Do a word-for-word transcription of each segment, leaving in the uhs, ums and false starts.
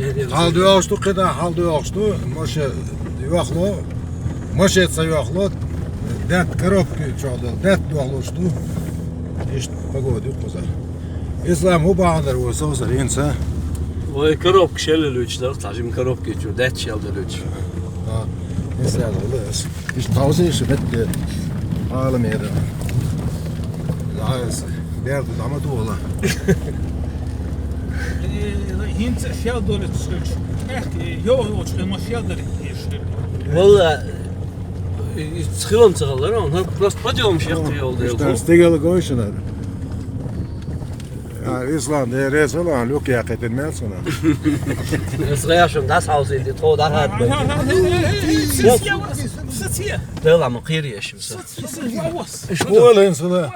ХьалдоьгӀуш ду, кхидӀа хьалдоьгӀуш ду, маша йохло, маша ца йохло, даьтта коробка чохь долу, даьтта дохлуш ду. Иштта погода ю кхузахь. Ислам, хӀун бахьана дара вай совсар хӀинца? Вай коробка шелла луьйчу дара, цхьа жима коробка чу, даьтта шелла луьйчу. А, Ислам, Иштта пауза иштта бетте. Ала мера. Лайс. Берда дама дула. Э, хӀинца шел долит сулч. Эх, йо, йо, чу ма шел долит еш. Валла, и хилам цагалара, он просто подъём шек йол дел. Стегала гойшнар. А, Ислам, де резала, люк я кайтен мел сона. Сгаяшун дас хаусин, де то да хат. Дела ма кири яшим са. Школа инсула.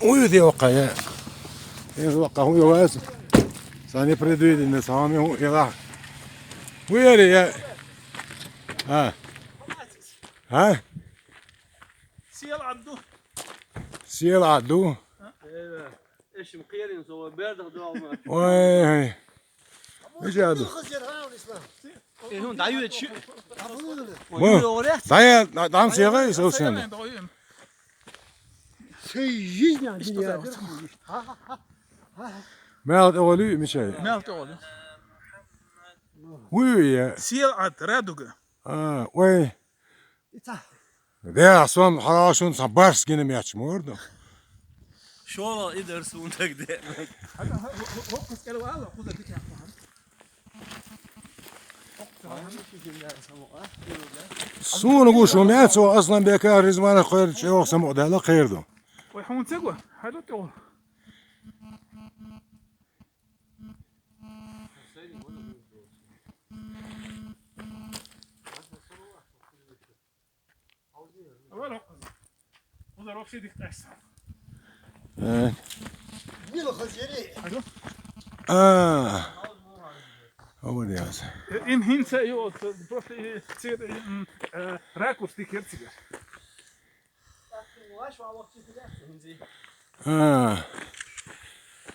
Уйди окая. Инсула каху йогас. Сани предвидение сами у ила. Уйри я. А. А? Сел адду. Сел адду. Эва. Эшим кири инсула бердах долма. Ой. Мижаду. Э, хун даю чи. Мо. Дая, дам сига, сел сен. Всю жизнь они не Мел оли мичай. Мел оли. Уй, я. Сел ад радуга. А, ой. Ица. Де, сом харашун са барс гине мяч морду. Шола идер сун так де. Хокус кел вала, куда дикя. Суна гуш у мяч, о Асланбека Ризвана кхер чеох само дала кхерду. Ой, хун цего, хадо то. Узар вообще дих тайса. Э. Мила хазери. Алло. А. Обалдеть. Им хинца йо, просто цвет, м, э, ракурс дикер цигар. А.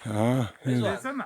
А. Эзо. Эзо.